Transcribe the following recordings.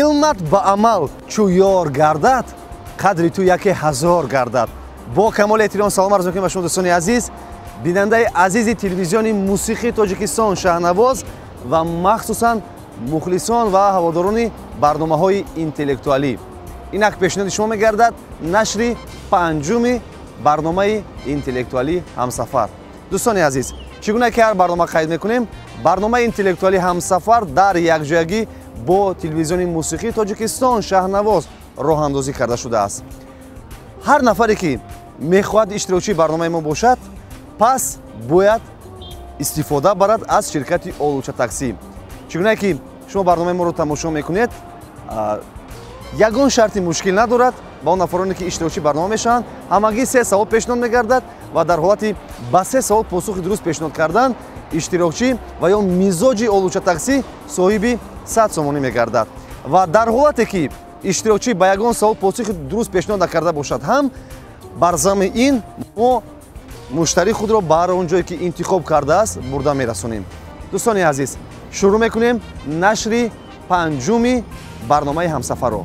Илмат ба амал чу ёр гардад, қадри ту яке ҳазор гардад. Бо камоли эҳтиром салом арз мекунем ба шумо дӯстони азиз, бинандаи азизи телевизиони мусиқии Тоҷикистон Шаҳнавоз ва махсусан мухлисон ва ҳаводорони барномаҳои интеллектуалӣ. Инак пешниҳоди шумо мегардад нашри панҷуми барномаи интеллектуалӣ ҳамсафар. Дӯстони азиз, чӣ гуна ки ҳар барнома қайд мекунем, барномаи интеллектуалӣ ҳамсафар дар якҷоягӣ бо телевизиони мусиқии Тоҷикистон Шаҳнавоз роҳандозӣ карда шудааст. Ҳар нафаре ки мехоҳад иштирокчии барномаи мо бошад, пас бояд истифода барад аз ширкати Олуча таксӣ. Чӣ гуна ки шумо барномаи моро тамошо мекунед, ягон шарти мушкил надорад. Ба он нафароне ки иштирокчии барнома мешаванд, ҳамагӣ се савол пешниҳод мегардад ва дар ҳолати ба се савол посухи дуруст пешниҳод кардан, иштирокчӣ ва ё мизоҷи Олуча таксӣ соҳиби 100 сомонӣ мегардад. Ва дар ҳолате ки иштирокчӣ ба ягон савол посухи дуруст пешниҳод накарда бошад ҳам, бар зами ин мо муштарии худро ба ҳар он ҷое ки интихоб кардааст бурда мерасонем. Дӯстони азиз, шурӯъ мекунем нашри панҷуми барномаи ҳамсафарро.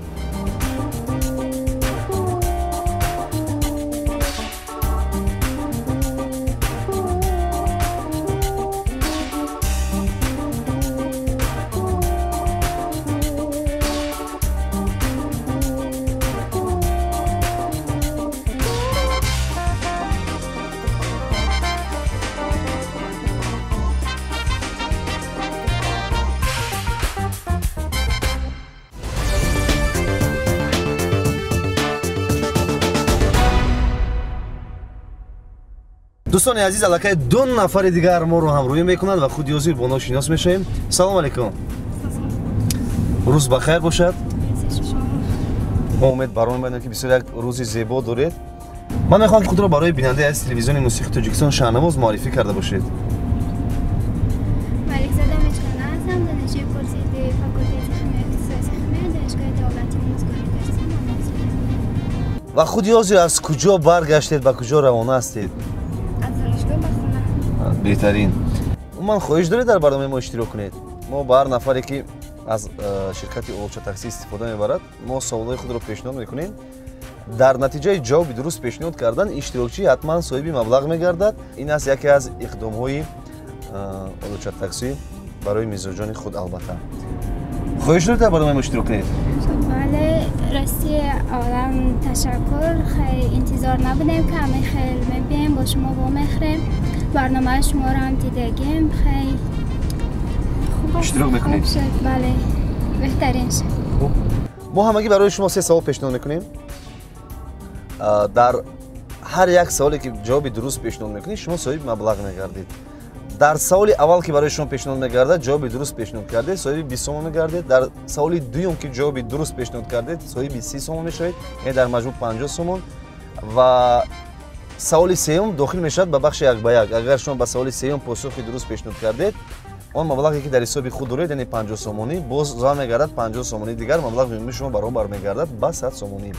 Дӯстони азиз, аллакай ду нафари дигар моро ҳамроҳӣ мекунанд ва худи ҳозир бо онҳо шинос мешавем. Салом алейкум. Рӯз ба хайр бошад. Мо умед бар он мебандем ки бисёр як рӯзи зебо доред. Ман мехоҳам ки худро барои бинандаи аз телевизиони мусиқии Тоҷикистон Шаҳнавоз муаррифӣ карда бошед. Маликзода Мечхона ҳастам, донишҷӯи курси факултети химия ихтисоси химия Донишгоҳи давлатии омӯзгории Тоҷикистон. Ва худи ҳозир аз куҷо баргаштед, ба куҷо равона ҳастед? Беҳтарин. Умуман хоҳиш доред дар барномаи мо иштирок кунед? Мо ба ҳар нафаре ки аз ширкати Олуча таксӣ истифода мебарад, мо саволҳои худро пешниҳод мекунем. Дар натиҷаи ҷавоби дуруст пешниҳод кардан, иштирокчӣ ҳатман соҳиби маблағ мегардад. Ин аст яке аз иқдомҳои Олуча таксӣ барои мизоҷони худ. Албатта, хоҳиш доред дар барномаи мо иштирок кунед? Бале, рости аввалан ташаккур. Хеле интизор набудем ки ҳамин хел мебием, бо шумо вомехӯрем. Барномаи шуморо ҳам дидагим, хеле хуб иштирок мекунед? Бале, беҳтарин шуд. Мо ҳамагӣ барои шумо се савол пешниҳод мекунем. Дар ҳар як саволе ки ҷавоби дуруст пешниҳод мекунед, шумо соҳиби маблағ мегардед. Дар саволи аввал ки барои шумо пешниҳод мегардад, ҷавоби дуруст пешниҳод кардед, соҳиби 20 сомон мегардед. Дар саволи дуюм ки ҷавоби дуруст пешниҳод кардед, соҳиби 30 сомон мешавед, яъне дар маҷмӯъ 50 сомон. Ва саволи сеюм дохил мешавад ба бахши як ба як. Агар шумо ба саволи сеюм посухи дуруст пешниҳод кардед, он маблағе ки дар ҳисоби худ доред, яъне 50 сомонӣ, боз зам мегардад 50 сомонӣ дигар, маблағи умумии шумо баробар мегардад ба 100 сомонӣ.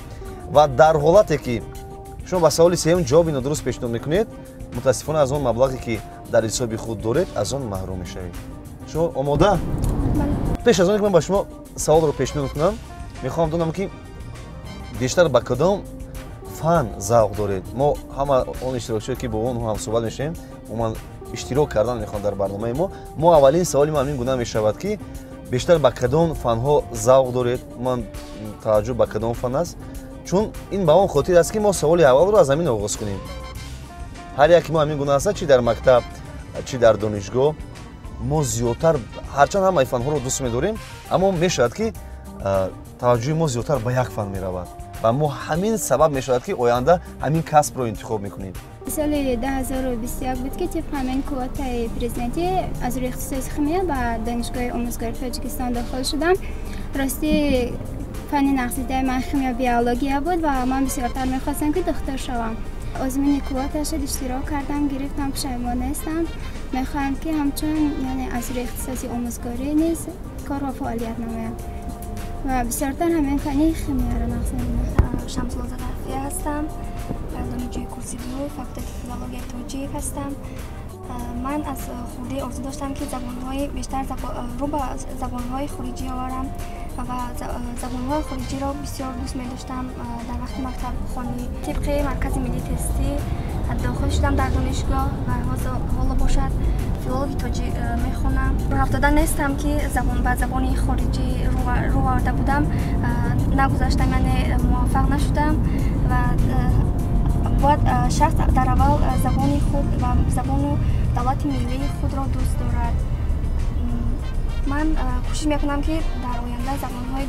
Ва дар ҳолате ки шумо ба саволи сеюм ҷавоби нодуруст пешниҳод мекунед, мутаассифона аз он маблағе ки дар ҳисоби худ доред, аз он маҳрум мешавед. Шумо омода? Пеш аз он ки ман ба шумо саволро пешниҳод кунам, мехоҳам донам ки бештар ба кадом фан завқ доред. Мо ҳама он иштирокчиое ки бо онҳо ҳамсӯҳбат мешавем, умуман иштирок кардан мехоҳанд дар барномаи мо. Мо аввалин саволи мо ҳамин гуна мешавад ки бештар ба кадом фанҳо завқ доред, умуман таваҷҷӯҳ ба кадом фан аст, чун ин ба он хотир аст ки мо саволи аввалро аз ҳамин оғоз кунем. Ҳар яке мо ҳамин гуна аст, чи дар мактаб, чи дар донишгоҳ, мо зиёдтар ҳарчанд ҳамаи фанҳоро дӯст медорем, аммо мешавад ки таваҷҷӯҳи мо зиёдтар ба як фан меравад ва мо ҳамин сабаб мешавад ки оянда ҳамин касбро интихоб мекунем. Соли 2021 буд ки тибқи ҳамин квотаи президентӣ аз рӯи ихтисоси химия ба Донишгоҳи омӯзгории Тоҷикистон дохил шудам. Рости фанни нақзидаи ман химия биология буд ва ман бисёртар мехостам ки духтур шавам. Озмуни квота шуд, иштирок кардам, гирифтам, пушаймон нестам. Мехоҳам ки ҳамчун яъне аз рӯи ихтисоси омӯзгорӣ низ кор ва фаъолият намоям ва бисёртар ҳамин фанни химияро нақз намоям. Шамсуллозода Рафия ҳастам, донишҷӯи курси ду факултети филологияи тоҷик ҳастам. Ман аз хурдӣ орзу доштам, ки забонҳои бештар рӯ ба забонҳои хориҷӣ оварам. Ва забонҳои хориҷиро бисёр дӯст медоштам дар вақти мактабхонӣ. Тибқи маркази миллии тестӣ дохил шудам дар донишгоҳ ва ҳоло бошад филологи тоҷик мехонам. Рӯҳафтода нестам, ки ба забони хориҷӣ рӯ оварда будам, нагузаштам, яъне муваффақ нашудам. Ва бояд шахс дар аввал забони худ ва забону давлати миллии худро дӯст дорад. Ман кӯшиш мекунам, ки дар оянда забонҳои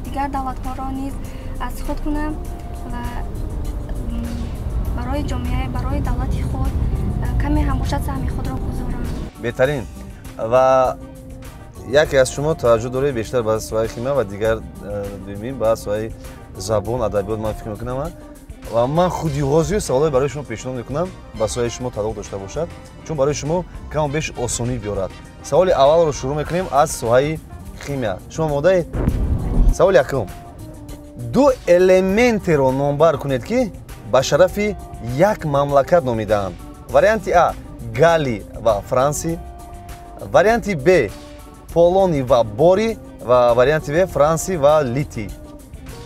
дигар давлатҳоро низ аз худ кунам ва барои ҷомеа, барои давлати худ каме ҳам бошад саҳми худро гузорам. Беҳтарин. Ва яке аз шумо таваҷҷӯҳ доред бештар ба соҳаи химия ва дигар дуюмин ба соҳаи забон, адабиёт, ман фикр мекунам. Ва ман худи ҳозир саволҳое барои шумо пешниҳод мекунам, ба соҳаи шумо тааллуқ дошта бошад, чун барои шумо каму беш осонӣ биёрад. Саволи аввалро шурӯъ мекунем аз соҳаи химия. Шумо омодаед? Саволи якум. Ду элементеро номбар кунед, ки ба шарафи як мамлакат номидаанд. Варианти А галлий ва франсий, варианти Б полоний ва борий ва варианти В франсий ва литий.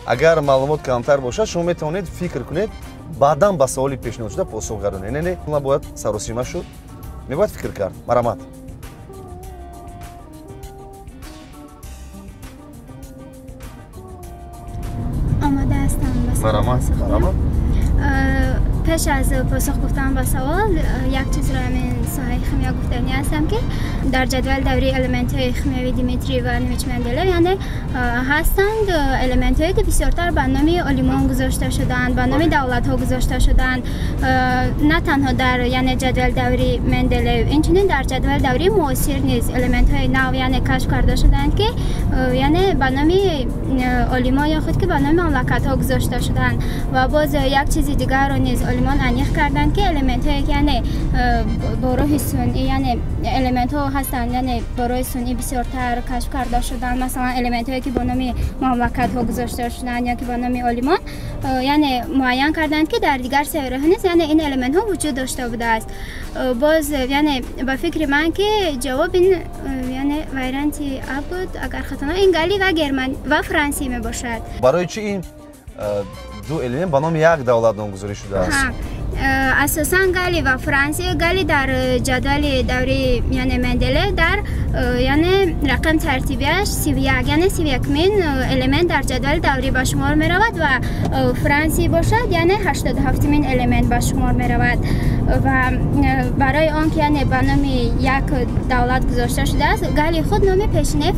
Агар маълумот камтар бошад, шумо метавонед фикр кунед, баъдан ба саволи пешниҳодшуда посух гардонед. Не, набояд саросима шуд, мебояд фикр кард. Марҳамат. Омода ҳастам. Марҳамат, марҳамат. Пеш аз посух гуфтан ба савол, як чизро ҳамин соҳаи химия гуфтанӣ ҳастам, ки дар ҷадвали даврии элементҳои химиявии Дмитрий Иванович Менделеев, яъне ҳастанд элементҳое, ки бисёртар ба номи олимон гузошта шудаанд, ба номи давлатҳо гузошта шудаанд. На танҳо дар яъне ҷадвали даврии Менделеев, инчунин дар ҷадвали даврии муосир низ элементҳои нав яъне кашф карда шудаанд, ки яъне ба номи олимон ё худ ки ба номи мамлакатҳо гузошта шудаанд. Ва боз як чизи дигарро низ олимон аниқ карданд, ки элементҳое, ки яъне бо роҳи сунъӣ, яъне элементҳо ҳастанд, яъне бо роҳи сунъӣ бисёртар кашф карда шуданд, масалан элементҳое, ки бо номи мамлакатҳо гузошта шуданд ё ки бо номи олимон, яъне муайян карданд, ки дар дигар сайёраҳо низ яъне ин элементҳо вуҷуд дошта будааст. Боз яъне ба фикри ман, ки ҷавоб ин яъне варианти А буд, агар хато на, ин галлий ва герман ва франсий мебошад. Барои чӣ ин ду элемент ба номи як давлат номгузорӣ шудааст? Асосан галлий ва франсий. Галлий дар ҷадвали даврии яъне Менделеев дар яъне рақам тартибиаш 31, яъне 31-мин элемент дар ҷадвали даврӣ ба шумор меравад ва франсий бошад, яъне 87-мин элемент ба шумор меравад. Ва барои он ки яъне ба номи як давлат гузошта шудааст, галлий худ номи пешинаи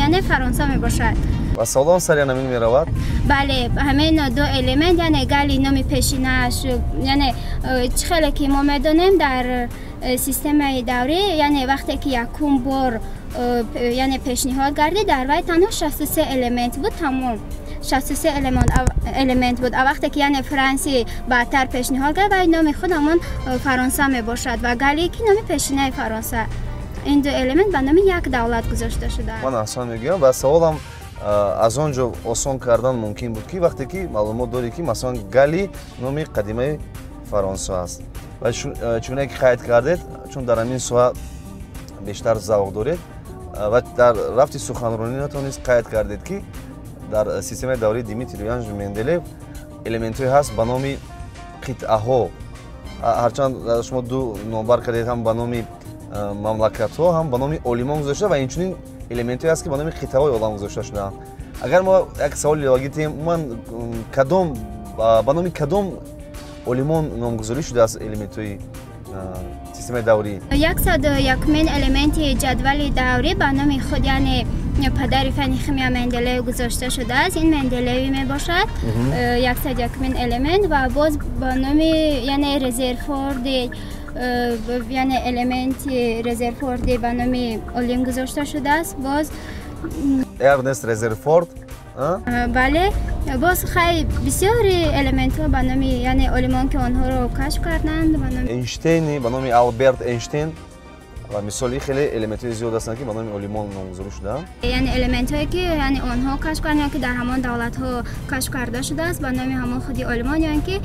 яъне Фаронса мебошад. Ва саволам сари ҳамин меравад? Бале, ҳамин ду элемент, яъне галлий номи пешинааш, яъне чӣ хеле ки мо медонем дар системаи даврӣ, яъне вақте ки якум бор яъне пешниҳод гардид, дар вай танҳо 63 элемент буд, тамом 63 элемент буд. А вақте ки яъне франсий баъдтар пешниҳод кард, вай номи худ ҳамон Фаронса мебошад ва галлий ки номи пешинаи Фаронса. Ин ду элемент ба номи як давлат гузошта шудааст. Ман аҳсан мегӯям ва саволам аз он ҷо осон кардан мумкин буд, ки вақте ки маълумот дорӣ, ки масалан галлий номи қадимаи Фаронса аст. Ва чуне ки қайд кардед, чун дар ҳамин соҳа бештар завқ доред ва дар рафти суханронитон низ қайд кардед, ки дар системаи даврии Дмитрий Иванович Менделеев элементҳое ҳаст ба номи қитъаҳо. Ҳарчанд шумо ду номбар кардед, ҳам ба номи мамлакатҳо, ҳам ба номи олимон гузошта ва инчунин элементҳое ҳаст, ки ба номи қитъаҳои олам гузошта шудаанд. Агар мо як саволи иловагӣ диҳем, умуман кадом ба номи кадом олимон номгузорӣ шудааст элементҳои системаи даврӣ? 101-мин элементи ҷадвали даврӣ ба номи худ, яъне падари фанни химия Менделеев гузошта шудааст. Ин Менделеевӣ мебошад, 101-мин элемент. Ва боз ба номи яъне Резерфорди, яъне элементи Резерфорди ба номи олим гузошта шудааст. Боз Эрнест Резерфорд. Бале, боз хай бисёри элементҳо ба номи яъне олимон, ки онҳоро кашф карданд, ба номи Эйнштейни, ба номи Алберт Эйнштейн ва мисоли хеле элементҳои зиёд ҳастанд, ки ба номи олимон номгузорӣ шудаанд. Яъне элементҳое, ки яъне онҳо кашф карданд ё ки дар ҳамон давлатҳо кашф карда шудааст, ба номи ҳамон худи олимон ё ки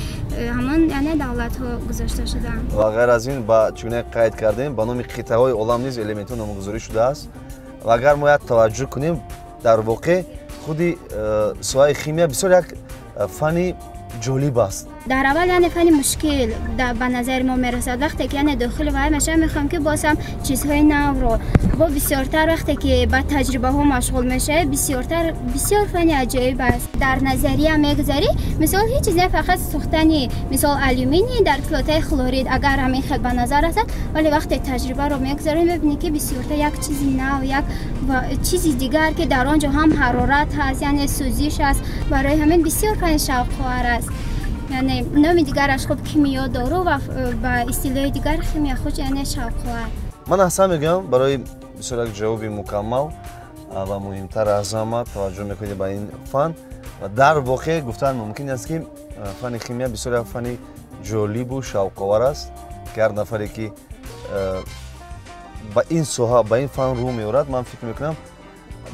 ҳамон яъне давлатҳо гузошта шудаанд. Ва ғайр аз ин, ба чуне қайд кардем, ба номи қитъаҳои олам низ элементҳо номгузорӣ шудааст. Ва агар мо як таваҷҷӯҳ кунем, Дар воқеъ худи соҳаи химия бисёр як фани ҷолиб аст. Дар аввал яъне фани мушкил ба назари мо мерасад. Вақте ки яъне дохили вай мешавам, мехоҳам ки боз ҳам чизҳои навро бо бисёртар, вақте ки ба таҷрибаҳо машғул мешавӣ, бисёртар бисёр фани аҷоиб аст. Дар назария мегузарӣ, мисол ҳеҷ чиз не, фақат сӯхтани мисол алюминий дар кислотаи хлорид, агар ҳамин хел ба назар расад, вале вақте таҷрибаро мегузарӣ, мебинӣ ки бисёртар як чизи нав, як чизи дигар, ки дар он ҷо ҳам ҳарорат ҳаст, яъне сӯзиш аст. Барои ҳамин бисёр фани шавқовар аст. Яъне номи дигараш хуб кимиё дору ва ба истилоҳи дигар химия худ яъне шавқовар. Ман аҳсан мегӯям барои бисёр як ҷавоби мукаммал ва муҳимтар аз ҳама таваҷҷӯҳ мекунед ба ин фан. Ва дар воқеъ гуфтан мумкин аст, ки фани химия бисёр як фани ҷолибу шавқовар аст, ки ҳар нафаре ки ба ин соҳа, ба ин фан рӯ меорад, ман фикр мекунам,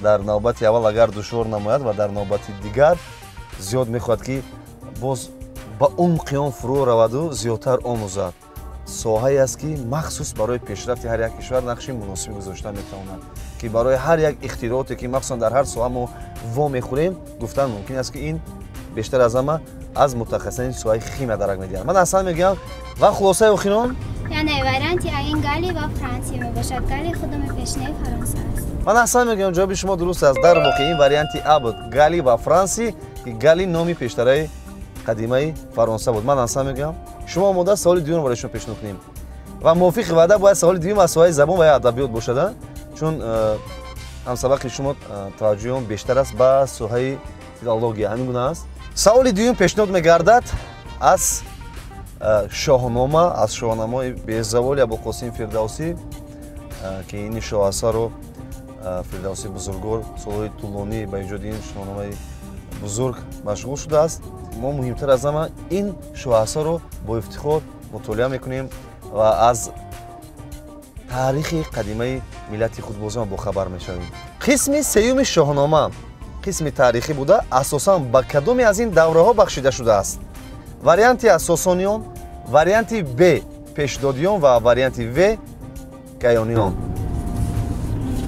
дар навбати аввал агар душвор намояд ва дар навбати дигар зиёд мехоҳад, ки боз ба умқи он фурӯ раваду зиёдтар омӯзад. Соҳае аст, ки махсус барои пешрафти ҳар як кишвар нақши муносиб гузошта метавонад, ки барои ҳар як ихтирооте, ки махсусан дар ҳар соҳа мо вомехӯрем, гуфтан мумкин аст, ки ин бештар аз ҳама аз мутахассисони соҳаи химия дарак медиҳад. Ман аҳсан мегӯям. Ва хулосаи охирон? Яъне варианти А ин Галли ва Франсия мебошад. Галли худоми пешинаи Фаронса аст. Ман аҳсан мегӯям, ҷавоби шумо дуруст аст. Дар воқеъ ин варианти А буд, Галли ва Франси, ки Галли номи пештараи қадимаи Фаронса буд. Ман аҳсан мегӯям. Шумо омода? Саволи дуюмро барои шумо пешниҳод кунем ва мувофиқи ваъда бояд саволи дуюм аз соҳаи забон ва ё адабиёт бошад, чун ҳамсабақи шумо таваҷҷӯҳи он бештар аст ба соҳаи филология. Ҳамин гуна аст. Саволи дуюм пешниҳод мегардад аз Шоҳнома, аз шоҳномаи безаволи Абулқосим Фирдавсӣ, ки ин шоҳасарро Фирдавсии бузургвор солҳои тӯлонӣ ба эҷоди ин шоҳномаи бузург машғул шудааст. Мо муҳимтар аз ҳама ин шоҳасарро бо ифтихор мутолиа мекунем ва аз таърихи қадимаи миллати худ бозам бохабар мешавем. Қисми сеюми Шоҳнома қисми таърихӣ буда, асосан ба кадоме аз ин давраҳо бахшида шудааст? Варианти А Сосониён, варианти Б Пешдодиён ва варианти В Каёниён.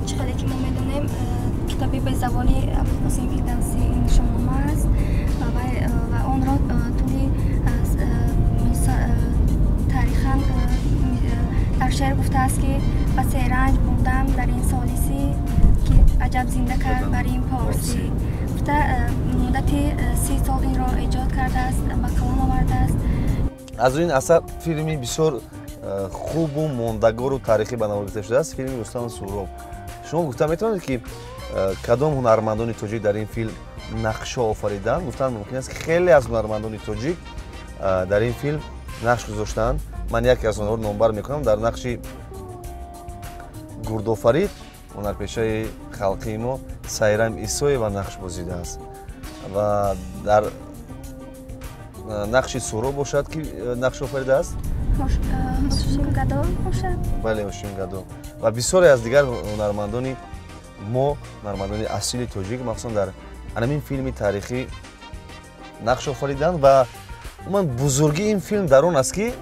Чӣ хеле ки мо медонем, китоби безаволи Абулқосим Фирдавсӣ ин Шоҳнома аст ва онро тӯли тарихан дар шеър гуфтааст, ки басе ранҷ бурдам дар ин солисӣ, ки аҷаб зинда кард бар ин порсӣ, гуфта муддати 30 сол инро эҷод кардааст, ба қалам овардааст. Аз ин асар филми бисёр хубу мондагору таърихӣ ба навор гирифта шудааст, филми Рустам Суҳроб. Шумо гуфта метавонед, ки кадом ҳунармандони тоҷик дар ин филм нақшҳо офариданд? Гуфтан мумкин аст, ки хеле аз ҳунармандони тоҷик дар ин филм нақш гузоштаанд. Ман яке аз онҳоро номбар мекунам. Дар нақши Гурдофарид ҳунарпешаи халқии мо Сайрам Исоева нақш бозидааст ва дар нақши Суҳроб бошад, ки нақш офаридааст? Ҳошимгадо бошад. Бале, Ҳошимгадо ва бисёре аз дигар ҳунармандони мо, ҳунармандони асили тоҷик, махсусан дар ҳамин филми таърихӣ нақш офариданд. Ва умуман бузургии ин филм дар он аст, ки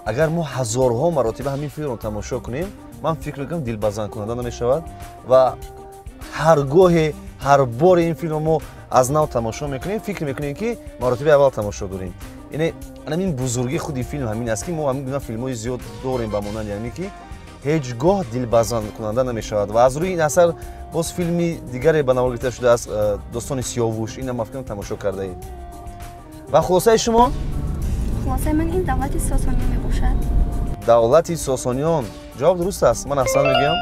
агар мо ҳазорҳо маротиба ҳамин филмро тамошо кунем, ман фикр мекунам, дилбазанкунанда намешавад. Ва ҳар гоҳе, ҳар боре ин филмро мо аз нав тамошо мекунем, фикр мекунем, ки маротибаи аввал тамошо дорем. Яъне ҳамин бузургии худи филм ҳамин аст, ки мо ҳамин гуна филмҳои зиёд дорем ба монанди ҳамин, ки ҳеҷ гоҳ дилбазанкунанда намешавад. Ва аз рӯи ин асар боз филми дигаре ба навор гирифта шудааст, Достони Сиёвуш. Инам ман фикрам, тамошо кардаед. Ва хулосаи шумо? Хулосаи ман ин давлати Сосониён мебошад. Давлати Сосониён. Ҷавоб дуруст аст. Ман аҳсан мегӯям.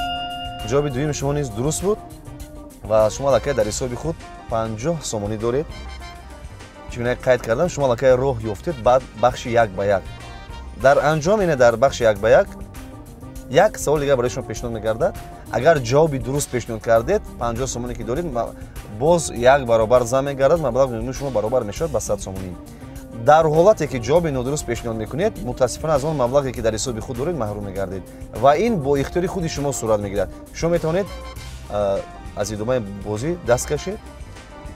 Ҷавоби дуюми шумо низ дуруст буд ва шумо аллакай дар ҳисоби худ 50 сомонӣ доред. Чӣ гуна қайд кардам, шумо аллакай роҳ ёфтед баъд бахши як ба як. Дар анҷом, ине дар бахши як ба як як савол дигар барои шумо пешниҳод мегардад. Агар ҷавоби дуруст пешниҳод кардед, 50 сомонӣ ки доред боз як баробар зам мегардад, маблағи умумии шумо баробар мешавад ба 100 сомонӣ. Дар ҳолате ки ҷавоби нодуруст пешниҳод мекунед, мутаассифона аз он маблағе, ки дар ҳисоби худ доред, маҳрум мегардед ва ин бо ихтиёри худи шумо сурат мегирад. Шумо метавонед аз идомаи бозӣ даст кашед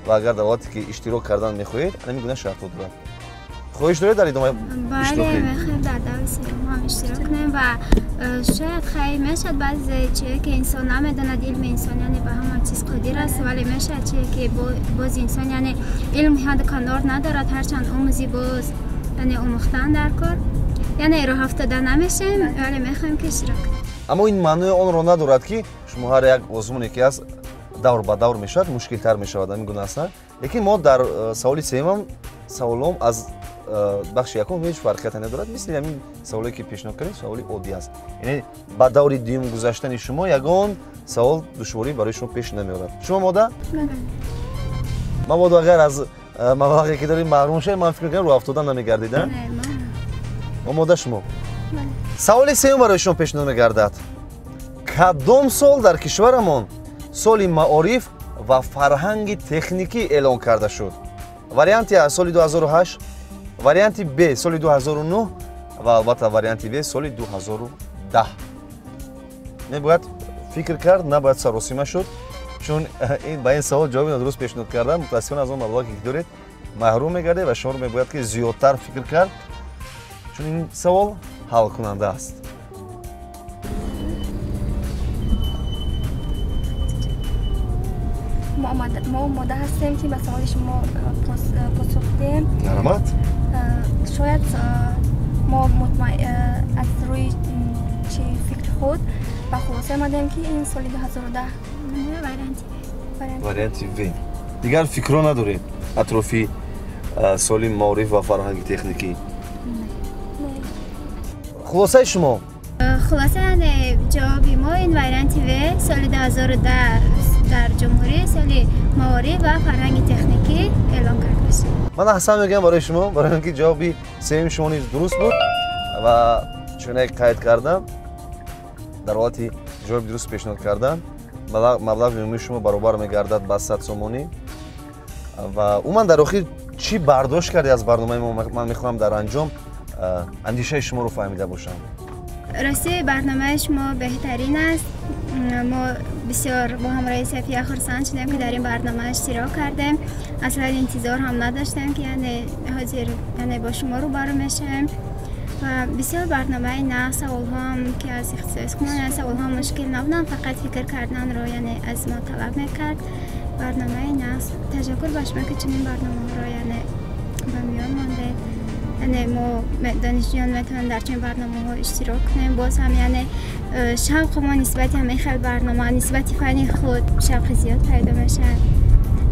ва агар дар ҳолате ки иштирок кардан мехоҳед, ҳамин гуна шартҳо дорад. Хоҳиш доред дар идома иштирок Бале, кунед? Мехоҳем дар даври сеюм ҳам иштирок кунем ва Шояд хайр мешавад баъзе чие ки инсон намедонад, илми инсон яъне ба ҳама чиз қодир аст, вале мешавад чие ки боз инсон яъне илм ҳад канор надорад, ҳарчанд омӯзӣ боз яъне омӯхтан дар кор, яъне роҳ афтода намешем, вале мехоҳем ки иштирок кунем. Аммо ин маънои онро надорад ки шумо ҳар як озмуне ки аст давр ба давр мешавад, мушкилтар мешавад, ҳамин гуна аст. Лекин мо дар саволи сеюмам саволом аз бахши якум ҳеҷ фарқияте надорад, мисли ҳамин саволе ки пешниҳод кардем, саволи оддӣ аст. Яъне ба даври дуюм гузаштани шумо ягон савол душворӣ барои шумо пеш намеорад. Шумо омода? Мабодо агар аз маблағе ки дорем маҳрум шавед, ман фикр мекунам рӯ афтода намегардед. Омода шумо? Саволи сеюм барои шумо пешниҳод мегардад. Кадом сол дар кишварамон соли маориф ва фарҳанги техникӣ эълон карда шуд? Варианти А соли 2008, варианти Б соли 2009 ва албатта варианти В соли 2010. Мебояд фикр кард, набояд саросима шуд, чун ба ин савол ҷавоби нодуруст пешниҳод кардан, мутаассифона аз он маблағе ки доред маҳрум мегардед ва шуморо мебояд ки зиёдтар фикр кард, чун ин савол ҳалкунанда аст. Мо омода ҳастем ки ба саволи шумо посух диҳем. Марҳамат. Шояд мо аз рӯи чи фикри худ ба хулоса омадем ки ин соли 2010. Варианти В. Дигар фикрро надоред атрофи соли маориф ва фарҳанги техникӣ? Хулосаи шумо? Хулоса яъне ҷавоби мо ин варианти В соли 2010 дар ҷумҳурӣ соли маориф ва фарҳанги техникӣ эълон карда шуд. Ман аҳсан мегӯям барои шумо, барои он ки ҷавоби сеюми шумо низ дуруст буд ва чуне қайд кардам, дар ҳолати ҷавоби дуруст пешниҳод кардан маблағи умумии шумо баробар мегардад ба 100 сомонӣ. Ва умуман дар охир чӣ бардошт кардед аз барномаи мо? Ман мехоҳам дар анҷом андешаи шуморо фаҳмида бошам. Рости барномаи шумо беҳтарин аст. Мо бисёр бо ҳамроҳи Сафия хурсанд шудем ки дар ин барнома иштирок кардем. Аслан интизор ҳам надоштем ки яъне ҳозир яъне бо шумо рӯбарӯ мешавем. Ва бисёр барномаи нағз, саволҳоам ки аз ихтисос кунанд, саволҳо мушкил набуданд, фақат фикр карданро яъне аз мо талаб мекард. Барномаи нағз. Ташаккур ба шумо ки чунин барномаҳоро яъне ба миён мондед. Яъне мо донишҷӯён метавонем дар чунин барномаҳо иштирок кунем. Боз ҳам яъне шавқи мо нисбати ҳамин хел барнома, нисбати фанни худ шавқи зиёд пайдо мешавад.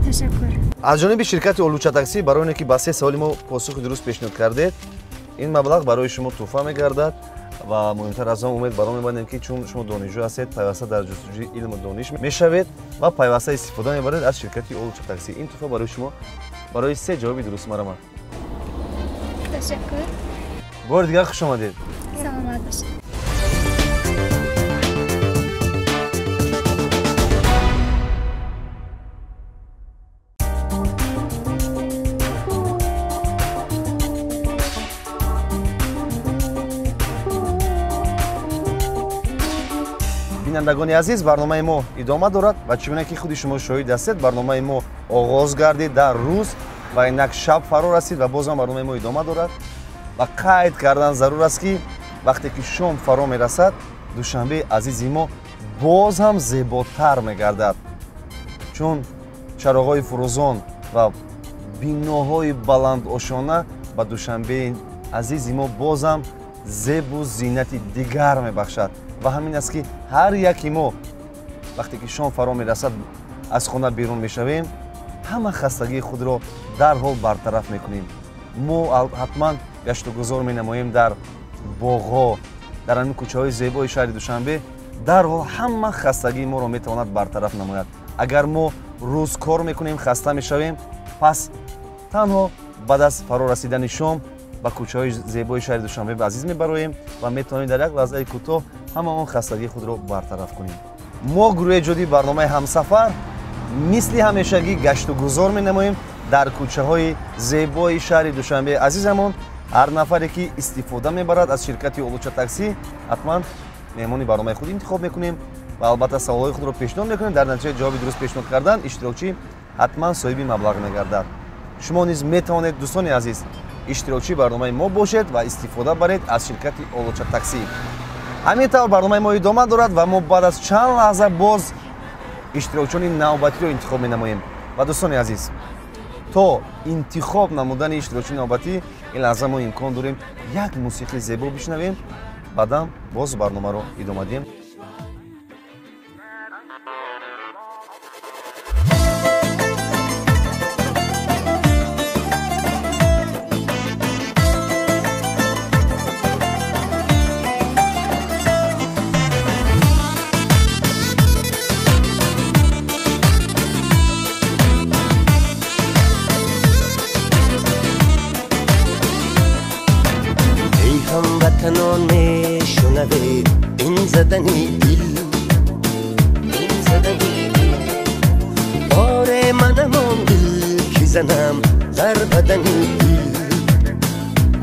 Ташаккур. Аз ҷониби ширкати Олуча таксӣ барои оне ки ба се саволи мо посухи дуруст пешниҳод кардед, ин маблағ барои шумо тӯҳфа мегардад ва муҳимтар аз он умед баро мебандем ки чун шумо донишҷӯ ҳастед, пайваста дар ҷустуҷӯи илму дониш мешавед ва пайваста истифода мебаред аз ширкати Олуча таксӣ. Ин тӯҳфа барои шумо барои се ҷавоби дуруст. Марҳамат. Ташаккур. Бори дигар хуш омадед. Саломат бошед. Бинандагони азиз, барномаи мо идома дорад ва чӣ гуна ки худи шумо шоҳид ҳастед, барномаи мо оғоз гардид дар рӯз ва инак шаб фаро расид ва бозам барномаи мо идома дорад. Ва қайд кардан зарур аст ки вақте ки шом фаро мерасад, Душанбеи азизи мо боз ҳам зеботар мегардад, чун чароғҳои фурӯзон ва биноҳои баландошона ба Душанбеи азизи мо боз ҳам зебу зинати дигар мебахшад. Ва ҳамин аст ки ҳар яки мо вақте ки шом фаро мерасад, аз хона берун мешавем, ҳама хастагии худро дарҳол бартараф мекунем. Мо ҳатман гаштугузор менамоем дар боғҳо, дар ҳамин кӯчаҳои зебои шаҳри Душанбе. Дарҳол ҳама хастагии моро метавонад бартараф намояд. Агар мо рӯз кор мекунем, хаста мешавем, пас танҳо баъд аз фаро расидани шом ба кӯчаҳои зебои шаҳри Душанбе азиз мебароем ва метавонем дар як лаҳзаи кӯтоҳ ҳама он хастагии худро бартараф кунем. Мо гурӯҳи эҷодии барномаи ҳамсафар мисли ҳамешагӣ гаштугузор менамоем дар кӯчаҳои зебои шаҳри Душанбе азизамон. Ҳар нафаре ки истифода мебарад аз ширкати Олуча таксӣ, ҳатман меҳмони барномаи худ интихоб мекунем ва албатта саволҳои худро пешниҳод мекунем. Дар натиҷаи ҷавоби дуруст пешниҳод кардан иштирокчӣ ҳатман соҳиби маблағ мегардад. Шумо низ метавонед, дӯстони азиз, иштирокчии барномаи мо бошед ва истифода баред аз ширкати Олуча таксӣ. Ҳамин тавр барномаи мо идома дорад ва мо баъд аз чанд лаҳза боз иштирокчиёни навбатиро интихоб менамоем. Ва дӯстони азиз, то интихоб намудани иштирокчии навбатӣ ин лаҳза мо имкон дорем як мусиқии зебо бишнавем, баъдан боз барномаро идома диҳем. ҳамватанон мешунавед ин задани дил, ин задани дил. Оре манам он дил ки занам дар бадани дил,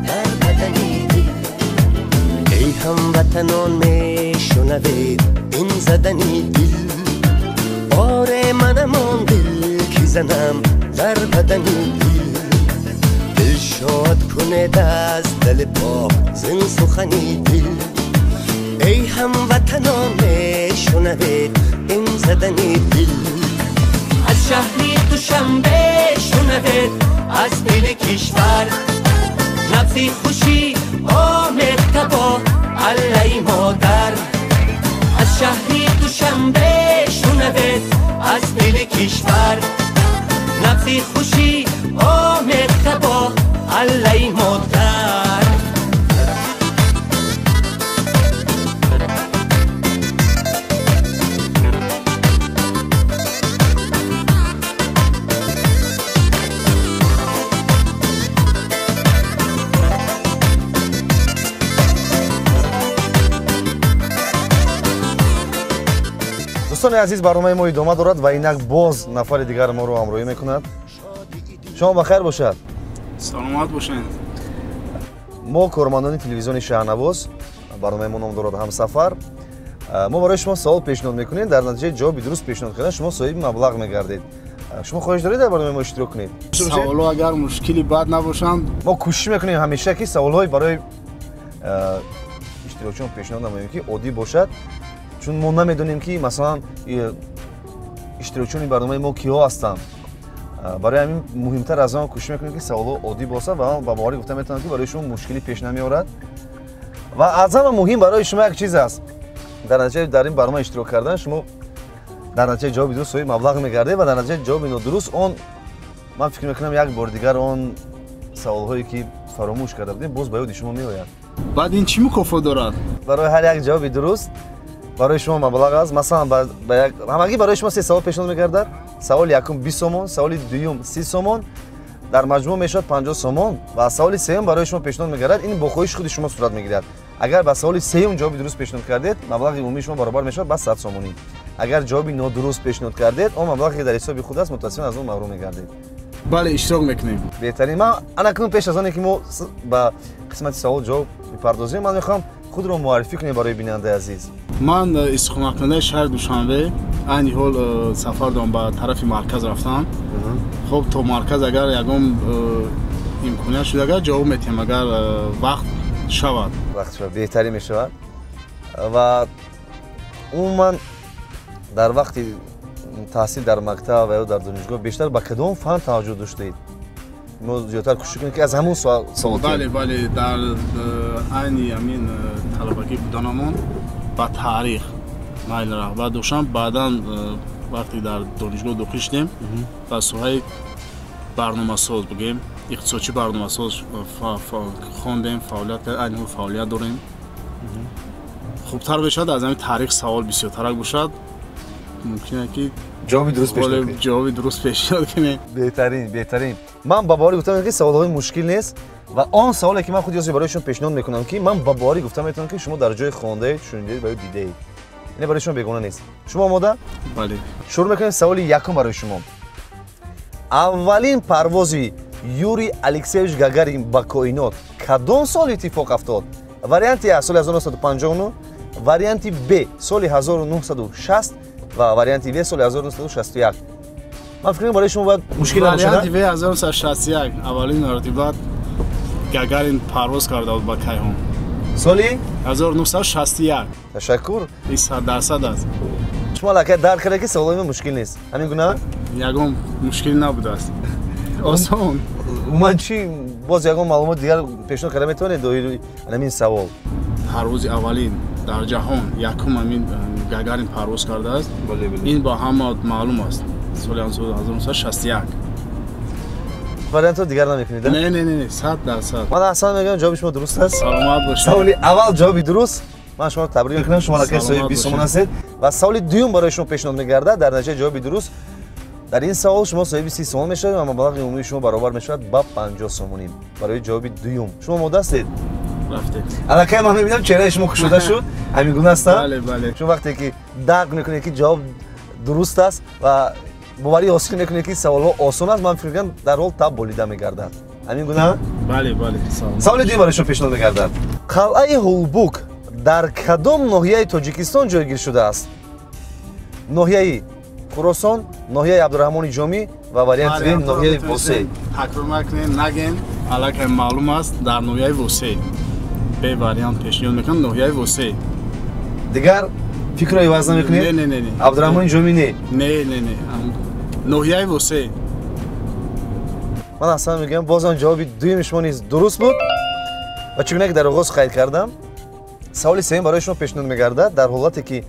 дар бадани дил. Эй ҳамватанон мешунавед ин задани дил. Оре манам он дил ки занам дар бадани дил. Дил шод кунед аз дили пок зин сухани дил. Эй ҳамватанон мешунавед ин задани дил. Аз шаҳри Душанбе шунавед аз дили кишвар. Набзи хушӣ омехта бо аллаи модар. Аз шаҳри Душанбе шунавед аз дили кишвар. Набзи хушӣ омехта бо аллаи модар. Дӯстони азиз, барномаи мо идома дорад ва инак боз нафари дигар моро ҳамроҳӣ мекунад. Шумо ба хайр бошад. Саломат бошед. Мо кормандони телевизиони Шаҳнавоз, барномаи мо ном дорад Ҳамсафар. Мо барои шумо савол пешниҳод мекунем, дар натиҷаи ҷавоби дуруст пешниҳод кардан шумо соҳиби маблағ мегардед. Шумо хоҳиш доред дар барномаи мо иштирок кунед? Саволҳо агар мушкили бад набошанд, мо кӯшиш мекунем ҳамеша ки саволҳои барои иштирокчиён пешниҳод намоем ки оддӣ бошад, чун мо намедонем ки масалан иштирокчиёни барномаи мо киҳо ҳастанд. Барои ҳамин муҳимтар аз он кӯшиш мекунем ки саволҳо оддӣ бошад ва ман ба боварӣ гуфта метавонам ки барои шумо мушкилӣ пеш намеорад. Ва аз ҳама муҳим барои шумо як чиз аст. Дар натиҷаи дар ин барнома иштирок кардан шумо дар натиҷаи ҷавоби дуруст соҳиби маблағ мегардед ва дар натиҷаи ҷавоби нодуруст он ман фикр мекунам як бор дигар он саволҳое ки фаромӯш карда будем боз ба ёди шумо меояд. Баъд ин чӣ мукофот дорад? Барои ҳар як ҷавоби дуруст барои шумо маблағ аст. Масалан, ҳамагӣ барои шумо се савол пешниҳод мегардад. Саволи якум 20 сомон, саволи дуюм 30 сомон, дар маҷмӯъ мешавад 50 сомон ва саволи сеюм барои шумо пешниҳод мегардад. Ин бо хоҳиши худи шумо сурат мегирад. Агар ба саволи сеюм ҷавоби дуруст пешниҳод кардед, маблағи умумии шумо баробар мешавад ба 100 сомонӣ. Агар ҷавоби нодуруст пешниҳод кардед, он маблағе ки дар ҳисоби худ аст, мутаассифона аз он маҳрум мегардед. Бале, иштирок мекунем. Беҳтарин. Ман анакнун пеш аз оне ки мо ба қисмати савол ҷавоб мепардозем, ман мехоҳам худро муаррифӣ кунем барои бинандаи азиз. Ман истиқоматкунандаи шаҳри Душанбе, айни ҳол сафар дорам ба тарафи марказ рафтан. Хоб то марказ агар ягон имконият шуд, агар ҷавоб метиҳем, агар вақт шавад. Вақт шавад, беҳтарин мешавад. Ва умуман дар вақти таҳсил дар мактаб ва ё дар донишгоҳ бештар ба кадом фан таваҷҷӯҳ доштаед? Мо зиёдтар кӯшиш кунем ки аз ҳамун савол. Бале, бале, дар айни ҳамин талабагӣ буданамон ба таърих майл рағбат доштам. Баъдан вақте дар донишгоҳ дохил шудем, ба соҳаи барномасоз бигем, иқтисодчи барномасоз хондем, фаъолият айни ҳол фаъолият дорем. Хубтар мешавад аз ҳамин таърих савол бисёртарак бошад, мумкин аст ки ҷавоби дуруст пешниҳод кунед. Ҷавоби дуруст пешниҳод кунем. Беҳтарин, беҳтарин. Ман ба боварӣ гуфта метавонам ки саволҳои мушкил нест ва он саволе ки ман худи барои шумо пешниҳод мекунам ки ман ба боварӣ гуфта метавонам ки шумо дар ҷои хондаед, шунидаед ва ё дидаед. Ин барои шумо бегона нест. Шумо омода? Бале. Шурӯъ мекунем саволи якум барои шумо. Аввалин парвози Юрий Алексеевич Гагарин ба коинот кадом сол иттифоқ афтод? Варианти А соли 1959, варианти Б соли 1960 ва варианти В соли 1961. Ман фикр мекунам барои шумо бояд мушкил набошад. Варианти В 1961 аввалин маротиба Гагарин парвоз карда буд ба кайҳон. Соли 1961. Ташаккур. Ин 100% аст. Шумо аллакай дарк карда, ки саволои мо мушкил нест, ҳамин гуна? Ягон мушкил набудааст, осон. Умуман чӣ, боз ягон маълумот дигар пешниҳод карда метавонед доири ҳамин савол? Парвози аввалин дар ҷаҳон, якум ҳамин Гагарин парвоз кардааст. Ин ба ҳама маълум аст. Соли 1961. Вариантҳо дигар намекунед? Не, не, не, 100%. Ман аҳсан мегӯям, ҷавоби шумо дуруст аст. Саломат бошед. Саволи аввал ҷавоби дуруст. Ман шуморо табрик мекунам, шумо аллакай соҳиби 20 сомон ҳастед. Ва саволи дуюм барои шумо пешниҳод мегардад. Дар натиҷаи ҷавоби дуруст дар ин савол шумо соҳиби 30 сомон мешавед ва маблағи умумии шумо баробар мешавад ба 50 сомонӣ. Барои ҷавоби дуюм шумо омода ҳастед? Рафтем. Аллакай ман мебинам, чеҳраи шумо кушода шуд. Ҳамин гуна аст? Бале, бале. Чун вақте ки дарк мекунед, ки ҷавоб дуруст аст ва боварӣ ҳосил мекунед, ки саволҳо осон аст, ман фикр мекунам, дарҳол таб болида мегардад. Ҳамин гуна? Бале, бале. Саволи дуюм барои шумо пешниҳод мегардад. Қалъаи Ҳулбук дар кадом ноҳияи Тоҷикистон ҷойгир шудааст? Ноҳияи Хуросон, ноҳияи Абдураҳмони Ҷомӣ ва варианти дуюм ноҳияи Восей. Такрор накунем, нагем, аллакай маълум аст, дар ноҳияи Восей. Бе вариант пешниҳод мекунам, ноҳияи Восей. Дигар фикрро иваз намекунед? Не, не, не, не. Абдураҳмони Ҷомӣ не? Не, не, не. Ноҳияи Восей. Ман аҳсан мегӯям, бозам ҷавоби дуюми шумо низ дуруст буд. Ва чӣ гуна ки дар оғоз қайд кардам, саволи сеюм барои шумо пешниҳод мегардад. Дар ҳолате ки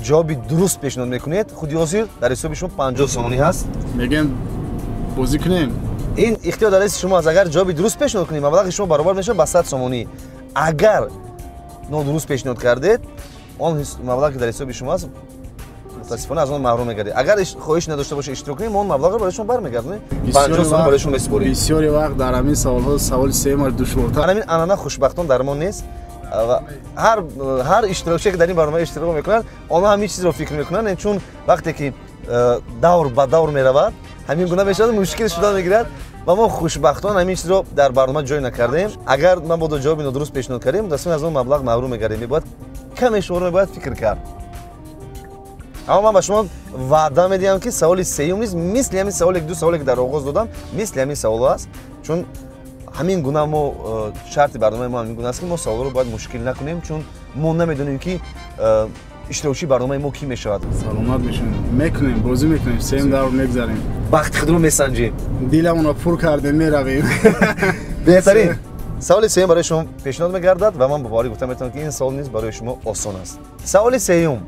ҷавоби дуруст пешниҳод мекунед, худи ҳозир дар ҳисоби шумо 50 сомонӣ ҳаст. Мегӯем, бозӣ кунем. Ин ихтиёр дар дасти шумо аст. Агар ҷавоби дуруст пешниҳод кунед, маблағи шумо баробар мешавад ба 100 сомонӣ. Агар нодуруст пешниҳод кардед, он маблағе ки дар ҳисоби шумо аст, мутаассифона аз он маҳрум мегардед. Агар хоҳиш надошта бошед иштирок кунед, мо он маблағро барои шумо бармегардонем. 50 сомонӣ барои шумо месупорем. Бисёри вақт дар ҳамин саволҳо саволи сеюмаш душвортар. Ҳамин анъана хушбахтон дар мо нест. Ҳар иштирокчие ки дар ин барнома иштирок мекунанд, онҳо ҳамин чизро фикр мекунанд, чун вақте ки давр ба давр меравад, ҳамин гуна мешавад, мушкил шуда мегирад. Ва мо хушбахтон ҳамин чизро дар барнома ҷой накардем. Агар ман бодо ҷавоби нодуруст пешниҳод кардем, мутаассифона аз он маблағ маҳрум мегардем. Мебояд каме шуморо мебояд фикр кард. Аммо ман ба шумо ваъда медиҳам, ки саволи сеюм низ мисли ҳамин саволе, ду саволе ки дар оғоз додам, мисли ҳамин саволҳо аст. Чун ҳамин гуна мо шарти барномаи мо ҳамин гуна аст, ки мо саволро бояд мушкил накунем, чун мо намедонем, ки иштирокчии барномаи мо кӣ мешавад. Саломат бошем. Мекунем, бозӣ мекунем, сеюм давр мегзарем. Бахти худро месанҷем. Диламонро пур кардем, меравем. Беҳтарин. Саволи сеюм барои шумо пешниҳод мегардад ва ман бо боварӣ гуфта метавонам, ки ин савол низ барои шумо осон аст. Саволи сеюм.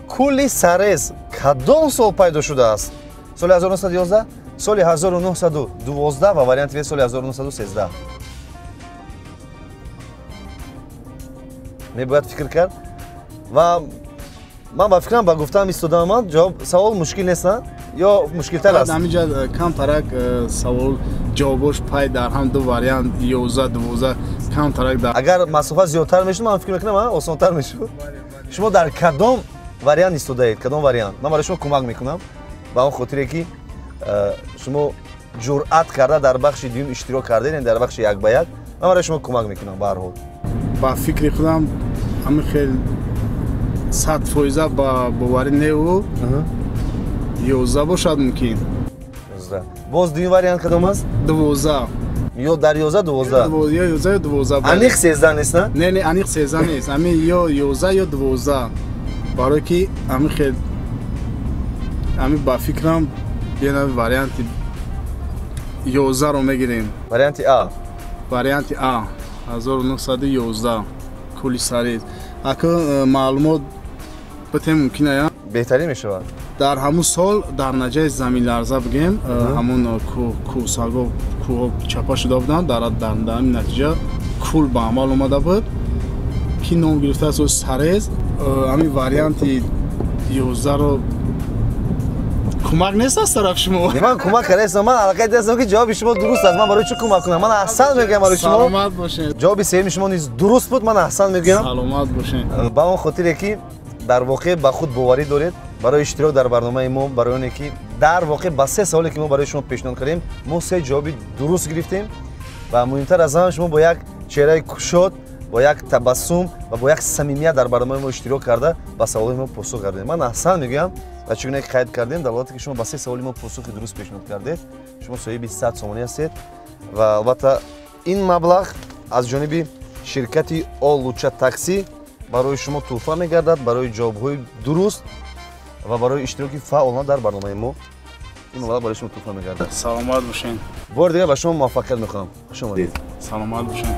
Кӯли Сарез кадом сол пайдо шудааст? Соли 1911, соли 1912 ва варианти соли 1913. Мебояд фикр кард ва ман ба фикрам, ба гуфтаам истодаам, ман ҷавоб савол мушкил нест, на? Ё мушкилтар аст? Ҳаминҷа камтарак савол ҷавобош пай дар ҳам ду вариант 11, 12 камтарак дар. Агар масофа зиёдтар мешуд, ман фикр мекунам, осонтар мешуд. Шумо дар кадом вариант истодаед? Кадом вариант? Ман барои шумо кӯмак мекунам ба он хотире ки шумо ҷуръат карда дар бахши дуюм иштирок кардед, яъне дар бахши як ба як. Ман барои шумо кӯмак мекунам ба ҳар ҳол. Ба фикри худам ҳамин хел 100% ба боварӣ неу 11 бошад мумкин. 11. Боз дуюм вариант кадом аст? 12. Ё дар 11, 12? Ё 11 ё 12. Аниқ 13 нест, на? Не, не, аниқ 13 нест. Ҳамин ё 11 ё 12. Барое ки ҳамин хел ҳамин ба фикрам яна варианти 11-ро мегирем. Варианти А. Варианти А 1911 кӯли Сарез. Ака маълумот битем мумкин ая? Беҳтарин мешавад. Дар ҳамун сол дар наҷаи заминларза бигем, ҳамун кӯҳсаго кӯҳҳо чапа шуда буданд, дар ҳамин натиҷа кӯл ба амал омада буд, ки ном гирифтааст Сарез. Ҳамин варианти 11-ро кӯмак нест аз тарафи шумо? Не, ман кӯмак кардаистам. Ман аллакай дидастам, ки ҷавоби шумо дуруст аст. Ман барои чӣ кӯмак кунам? Ман аҳсан мегӯям барои шумо. Саломат бошед. Ҷавоби сеюми шумо низ дуруст буд. Ман аҳсан мегӯям. Саломат бошед. Ба он хотире ки дар воқеъ ба худ боварӣ доред барои иштирок дар барномаи мо, барои оне ки дар воқеъ ба се саволе ки мо барои шумо пешниҳод кардем, мо се ҷавоби дуруст гирифтем ва муҳимтар аз ҳама, шумо бо як чеҳраи кушод, бо як табассум ва бо як самимият дар барномаи мо иштирок карда ба саволҳои мо посух гардед. Ман аҳсан мегӯям ва чӣ гуна ки қайд кардем, дар ҳолате ки шумо ба се саволи мо посухи дуруст пешниҳод кардед, шумо соҳиби 100 сомонӣ ҳастед ва албатта ин маблағ аз ҷониби Ширкати Олуча таксӣ барои шумо тӯҳфа мегардад барои ҷавобҳои дуруст ва барои иштироки фаъолона дар барномаи мо. Ин маблағ барои шумо тӯҳфа мегардад. Саломат бошед. Бори дигар ба шумо муваффақият мехоҳам. Хуш омадед. Саломат бошед.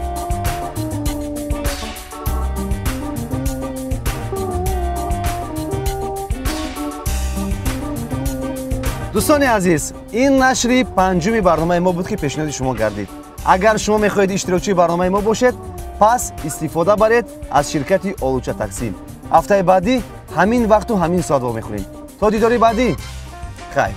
Дӯстони азиз, ин нашри панҷуми барномаи мо буд, ки пешниҳоди шумо гардид. Агар шумо мехоҳед иштирокчии барномаи мо бошед, пас истифода баред аз ширкати Олуча таксӣ. Ҳафтаи баъдӣ ҳамин вақту ҳамин соат вомехӯрем. То дидори баъдӣ, хайр.